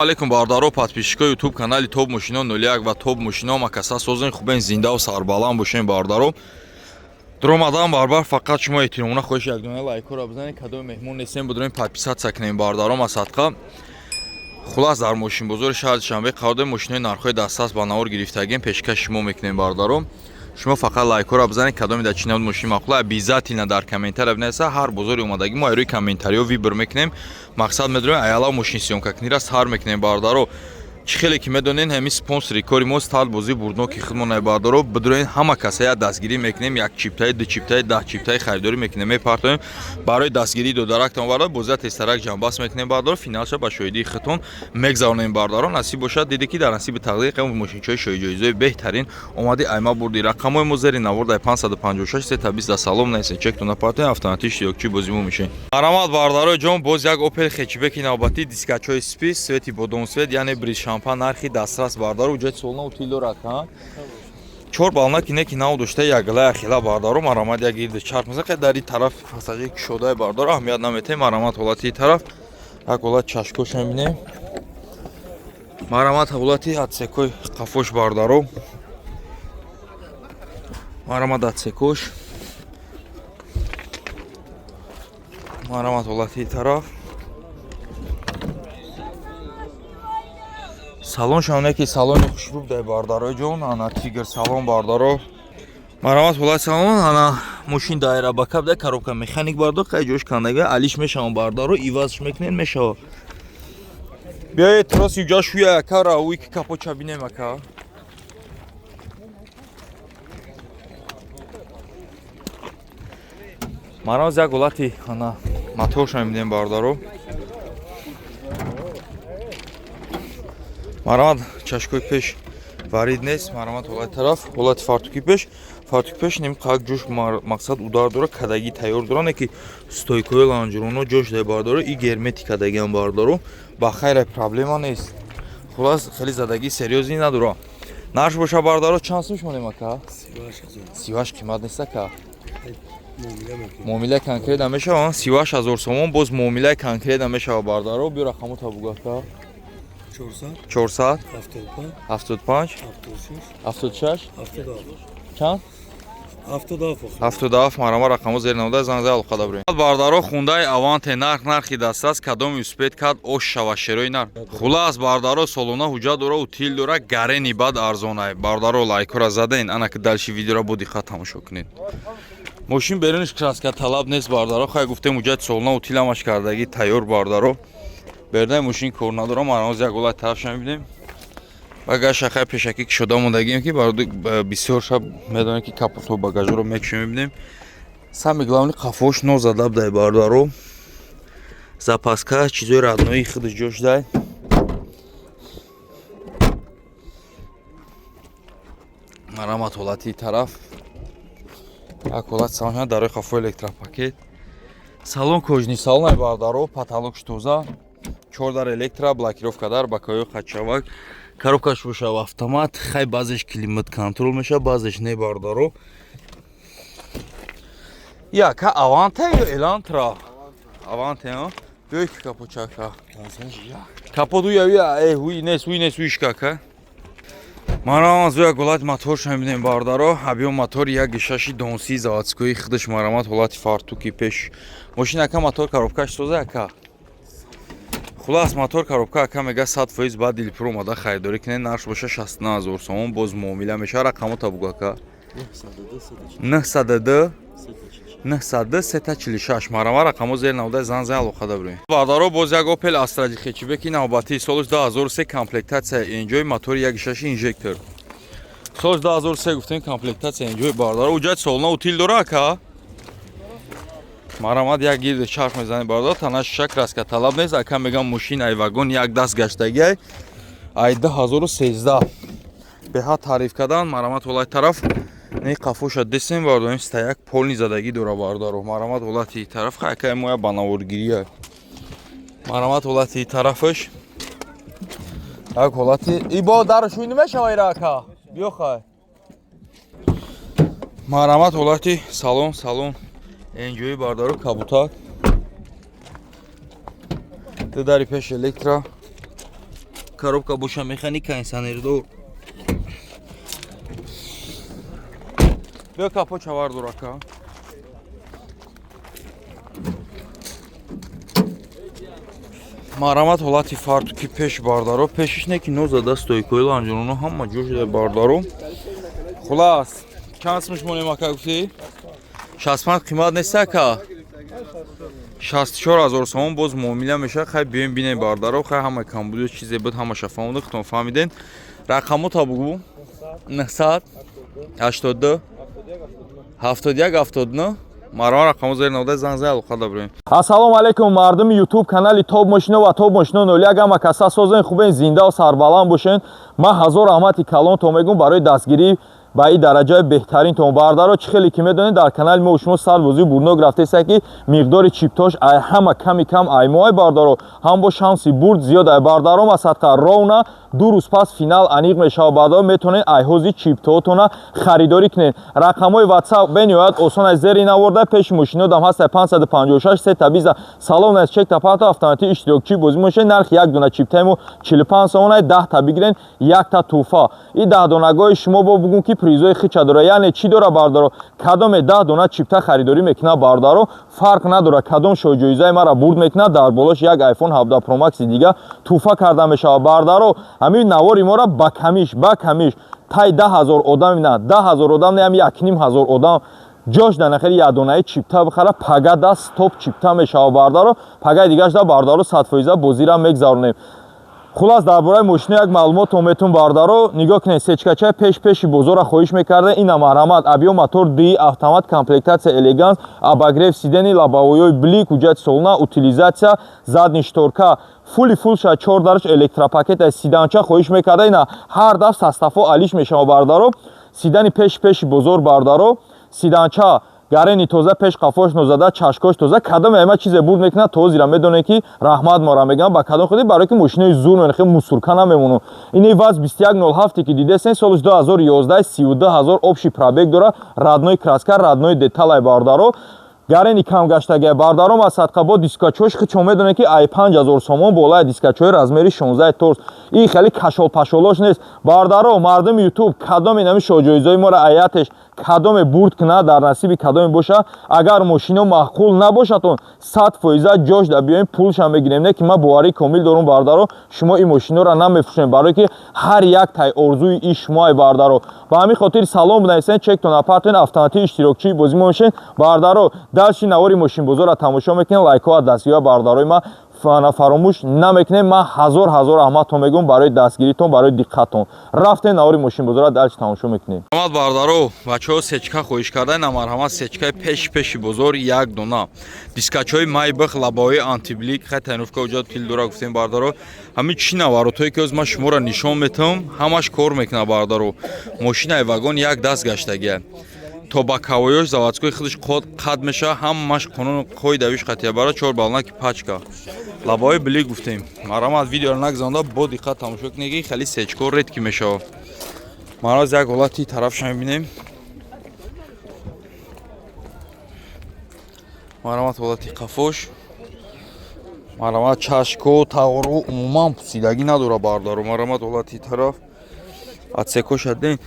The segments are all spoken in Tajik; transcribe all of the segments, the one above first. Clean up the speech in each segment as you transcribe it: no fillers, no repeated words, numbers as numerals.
Алейкум, бародаро, подписчикои ютуб канали Топ Мошино 01 ва Топ Мошино. Макаса созен, хубен, зиндаву сарбаланд бошен, бародаро. Дуромадан барбар, фақат шумо эҳтиромона хоҳиш, якдона лайкҳоро бизанед. Кадоми меҳмон нестем, будурем, подписаться кунем, бародаро, масадқа. Хулас, дар мошинбозори шаҳри Душанбе қарор дорем. Мошинои нархҳои дастрас ба навор гирифтагем, пешкаши шумо мекунем, бародаро. Шумо фақат лайкҳоро бизанед. Кадоми дар чи намуд мошин маъқула, обязательно дар комментария бинависа. Ҳар бозори омадагӣ мо рӯи комментариҳо выбор мекунем, мақсад медорем, аяла мошин съёмка кунира сар мекунем, бародаро. Чӣ хеле ки медонед, ҳамин спонсори кори мо старт бозии бурдноки худмон, бародаро. Бидурен, ҳама каса як дастгирӣ мекунем, як чиптаи, ду чиптаи, 10 чиптаи харидорӣ мекунем, мепартоем барои дастгирии додарактон, бародаро. Бозия тезтарак ҷамъбаст мекунем, бародаро, финалша ба шоҳидии худтон мегзаронем, бародаро. Насиб бошад, диде ки дар насиби тақдир қем мошинчаҳои шоҳиҷоизои беҳтарин омади, айма бурди. Рақамҳои мо зери навордаи: 556 320. Да салом наисен, чектон напартоем, автоматик иштирокчии бозии мо мешем. Марҳамат, бародарои ҷон, боз як Опел хэтчбеки навбатӣ, дискачҳои спис, цвети бодом цвет, яъне бриз шампан, нархи дастрас, бародаро. Уҷои солна утил дорад, чор бална ки неки нав дошта, ягла яхела, бародаро. Марҳамат, як гирди чарх мезан, дар ин тараф пассажир кушодаи, бародаро, аҳамият наметаҳем. Марҳамат, ҳолати тараф, як ҳолат чашкоша мебинем. Марҳамат, ҳолати отсекои қафош, бародаро. Марҳамат, отсекош. Марҳамат, ҳолати тараф. Салон шавне ки салони хушрӯб дай, бардарои ҷон, ана тигр салон, бардаро. Марҳамат, ҳолати салон. Ана мошин дайра бакаб дай, коробка механик, бардор, қай ҷош кандага алиш мешавам, бардаро, ивазш мекунед, мешава. Биёед, троси ҷа шуя, акара уи ки капоча бинем, ака. Марҳамат, як ҳолати ана моторша мебинем, бардаро. Марҳамат, чашкои пеш варид нест. Марҳамат, ҳолати тараф, ҳолати фартуки пеш. Фартуки пеш ним қак ҷош, мақсад, удар дора, кадаги тайёр дора, не ки стойкои лонжероно ҷош дай, бардоро, и герметик кадагиам, бардоро, ба хайра, проблема нест. Хулас, хеле задагии серьёзӣ надора. Нарх боша, бардаро, чанд сум шумонем, ака? 38 қимат нест, ака? Муомила конкретно мешава, 38 000 сомон, боз муомилаи конкретно мешава, бардаро. Биё, рақамота бугу, ака. 400 75 76 чанд? 77. Марама, рақамо зери намуда, занг зай, алоқа дабурем, бардаро. Хундаи Аванте, нарх нархи дастрас, кадоми успеть кард, ош шава, шерои нар. Хулас, бардаро, солона ҳуҷҷат дора, утил дора, гарени бад арзонай, бардаро. Лайкҳоро задаин, ана ки дальше видеоро бо диққат тамошо кунед. Мошин беруниш краска талаб нест, бардаро. Хай, гуфтем, ҳуҷҷати солона, утил ҳамаш кардагӣ тайёр, бардаро. Бердаи мошин кор надорам. Марҳамат, як ҳолати тарафша мебинем. Багаж шахай пешакӣ кушода мондагием, ки бисёр шаб медонем, ки капотҳо, багажҳоро мекушем, мебинем. Самый главный, қафош нозада будай, бародаро. Запаска, чизои роднои худаш ҷо шудай. Марҳамат, ҳолати тараф, як ҳолат салон, дарои қафо электропакет, салон кожаный салон ай, бародаро, потолокш тоза, чор дар электро, блокировка дар бакоё, хачавак, коробкаш бошав автомат. Хай, баъзеш климат контрол мешава, баъзеш не, бародаро. Яка Аванте ё Элантра? Аванте. Биёй ки капочака, капот уя, уя, э, уи нест, уи нест, уишкака. Марҳамат, зӯя ҳолати моторша мебинем, бародаро. Объём мотори як шаши донси заводскои худаш. Марҳамат, ҳолати фартуки пеш мошин, ака. Мотор, коробкаш соза, ака. Хулас, мотор, коробка, ака мега, 100%. Баъд дилпур омада харидорӣ кунед. Нарх боша 69 000 сомон, боз муомила мешава. Рақамота бугу, ака. 902 902 346. Марҳамат, рақамо зери наводаи, зан зан, алоқа дабурем, бародаро. Боз як Опел Астра хэтчбеки навбатии, солиш 2003, комплектатсия Enjoy, мотори 1.6 инжектор. Солиш 2003 гуфтем, комплектатсия Enjoy, бародаро. Уҷати солона, утил дора, ака. Марҳамат, як гирди чарх мезанем, бародар. Тана шиша краска талаб нест. Ака мегам, мошин ай вагон як даст гаштагиай, ай 2013, беҳад таъриф кардан. Марҳамат, ҳолати тараф, не, қафоша десем, бародарем, стояк полный задагӣ дора, бародаро. Марҳамат, ҳолати тараф. Хай, акай моя ба наворгирия. Марҳамат, ҳолати тарафаш, як ҳолати ибо дарашӯй намешава ира, ака, биё. Хай, марҳамат, ҳолати салон, салон Enjoy, бародаро, кабутак, ду дари пеш электро. Коробка боша механика, кондиционердор. Биё, капот чавар дурака. Марҳамат, ҳолати фартуки пеш, бардаро. Пешиш не ки нозада, стойкои лонжероно ҳама ҷо шуда, бардаро. Хулас, чанд сумш монем, ака, гуфтӣ? 65 қимат нест, ака? 64 000 сомон, боз муомила мешавад. Хай, биёем бинем, бардаро. Хай, ҳама камбудиё чизе буд, ҳамаша фаҳмода, худтон фаҳмиден. Рақамота бугӯ. 982 71 79. Марҳамат, рақамо зери навода, занг зай, алоқа даброем. Ассалому алайкум, мардуми Ютуб канали Топ Мошино ва Топ Мошино 01. Ҳама каса созен, хубен, зиндаву сарбаланд бошен. Ман ҳазор раҳмати калонтон мегӯм барои дастгирӣ ба ин дараҷаи беҳтаринтон. Бардаро, чӣ хеле ки медонед, дар канали мо шумо сар бозии бурнок рафтеста, ки миқдори чиптош ай ҳама ками кам ай моай, бардаро, ҳам бо шанси бурд зиёд ай, бардаро. Масадқа ровна 2 рӯз пас финал аниқ мешавад, бардаро. Метавонед айҳози чиптоотона харидорӣ кунед. Рақамҳои WhatsApp бениҳоят осон аз зери наворда, пеши мошинодам ҳаст: 556 сета биза. Салом аз чекта панта автоматӣ иштирокчии бозӣ мошед. Нархи як дона чиптаи мо 45 сомон, 10 та бигирен, якта тӯҳфа. И 10 донагои шумо бо бугум ки призои хича дора. Яъне чӣ дора, бардаро? Кадоме 10 дона чипта харидорӣ мекунад, бардаро, фарқ надорад кадом шоҳҷоизаи мара бурд мекунад, дар болош як iPhone 17 Pro Max дига тӯҳфа карда мешавад. Бардаро, ҳамин навори мора ба камиш тай 10 000 одам, на 10 000 одам не, ҳами 1,5 ҳазор одам ҷош дар нахели якдонаи чипта бихара, пага да стоп чипта мешавад, бардаро. Пагаи дигаш да, бардаро, 100% бозира мегзаронем. Хулас, дар бораи мошина як маълумот метун, бардаро. Нигоҳ кунед, сечкачаи пеш пеши бозорро хоҳиш мекарда. Ина, марҳамат, объём мотор ди автомат, комплектация элеганс, обогрев сидений, лобовойҳои блик, ҳуҷҷати солона, утилизация, задний шторка фули фул ша, чор дарш электропакет. Седанча хоҳиш мекарда, ина, ҳар даф составҳо алиш мешава, бардаро. Седани пеш пеши бозор, бардаро, седанча гарени тоза, пеш қафош нозада, чашкош тоза. Кадом ама чизе бурд мекунад, тозира медонед ки раҳмат мора мегӯям. Ба кадом худи? Барое ки мошинои зур мехе мусурка намемону. Ини ВАЗ 2107, ки дидесен, солиш 2011, 32 ҳазор общий пробег дора, родной краска, родной деталай, бардаро, гарени кам гаштагия, бардаром. Аз садқа бо дискачош хичо медонед ки ай 5000 сомон болая, дискачои размери 16 торс. Ин хеле кашолпашолош нест, бардаро. Мардуми Ютуб, кадоме нами шоҳҷоизои моро аятеш кадоме бурд кунад, дар насиби кадоме боша, агар мошино маъқул набошадон, 100% ҷош да биёем, пулшам мегирем. Не ки ман боварии комил дорум, бардаро, шумо ин мошиноро намефурӯшем, барое ки ҳар як тай орзуи иш шумоай, бардаро. Ба ҳамин хотир салом бинависен, чектон апартен, автоматӣ иштирокчии бозӣ мо мешен, бардаро. Дальше навори мошинбозорро тамошо мекунем. Лайкҳо аз дастгирӣ, бардарои ман, фаромӯш намекунем. Ман ҳазор ҳазор раҳматтон мегӯм барои дастгиритон, барои диққаттон. Рафтем, навори мошинбозорро дальше тамошо мекунем. Марҳамат, бардаро, бачаҳо сечка хоҳиш карда. На, марҳамат, сечкаи пеш пеши бозор, як дона, дискачҳои Майбах, лобовои антиблик. Хай, тонировка уҷа тил дора, гуфтем, бардаро. Ҳамин чӣ наворотҳое ки ҳоз ман шуморо нишон метавам, ҳамаш кор мекунад, бардаро. Мошинаи вагон як даст гаштагия, то ба кавоёш заводской худаш қад мешава, ҳамаш қонуну қоидавиш қатия бара. Чор балнаки пачка, лобовои блик гуфтем. Марҳамат, видеоро нагзаронда, бо диққат тамошо кунед, ки хеле сечко редкий мешава. Мараз як ҳолати тарафша мебинем. Марҳамат, ҳолати қафош. Марҳамат, чашко, тағоро умуман пусидагӣ надора, бардаро. Марҳамат, ҳолати тараф отсекоша ден,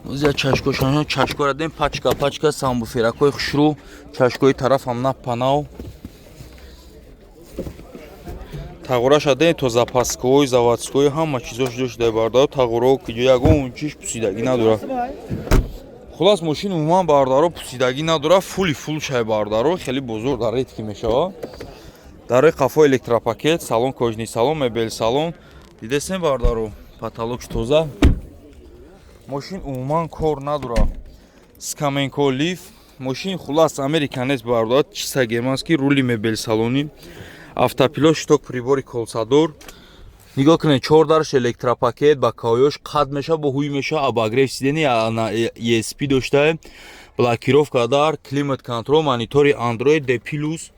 зя чашкошано, чашкора ден, пачка пачка, сабвуферакҳои хушрӯ, чашкои тарафам напанав, тағораша ден, то запаскаҳои заводской ҳама чизош дошта, бардаро. Тағоро ки ҷо ягон чиш пусидагӣ надора. Хулас, мошин умуман, бардаро, пусидагӣ надора, фули фул шай, бардаро. Хеле бозор дар редкий мешава. Дарои қафо электропакет, салон кожаный салон, мебел салон дидесем, бардаро, потолокш тоза. Мошин умуман кор надора, скаменко лиф. Мошин, хулас, америка нест, бардар, чиста германский, рули мебел салони, автопилот, щиток прибори колсадор. Нигоҳ кунед, чор дарш электропакет, ба каоёш қад меша, бо ҳуй меша, обогрев сиденья ESP доштае, блокировка дар, климат контрол, монитори Android D плюс,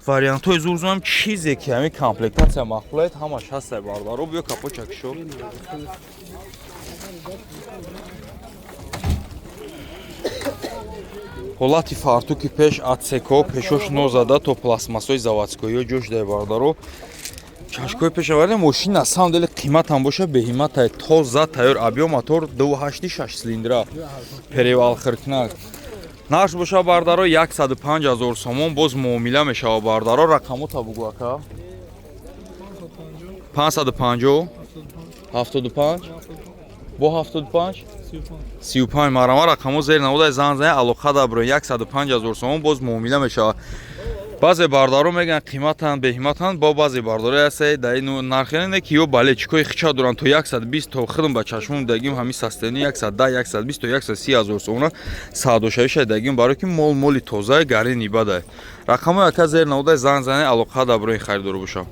вариантҳои зурзуам. Чизе ки ҳамин комплектация маъқулает, ҳамаш ҳастай, бардаро. Биё, капочакшо. Ҳолати фартуки пеш, отсеко пешош нозада, то пластмассҳои заводскоиё ҷош дай, бардаро. Чашкои пешаварда мошин на самом деле қиматам боша, беҳиматай, тоза, тайёр, объём мотор 2.8, 6 цилиндра, перевал хиркнак. Нарх боша, бардаро, 105 ҳазор сомон, боз муомила мешава. Бардаро, рақамота бугу, ака. 550, 75, бо 75, 35. Марама, рақамо зер наводай, зан зан, алоқа дабро. 105 ҳазор сомон, боз муомила мешава. Баъзе бардаро мегӯянд, қиматанд, беҳиматанд. Бо баъзе бардорое ҳастае, дар ин нархене ки ё бале чикои хича доранд, то 120, то худам ба чашмон дагим, ҳамин састани 110, 120 то 130 ҳазор сомона саъдошавиша дагим, барое ки мол моли тозае, гари нибадай. Рақамои ака зер наводай, зан зане, алоқа даброи харидоро боша.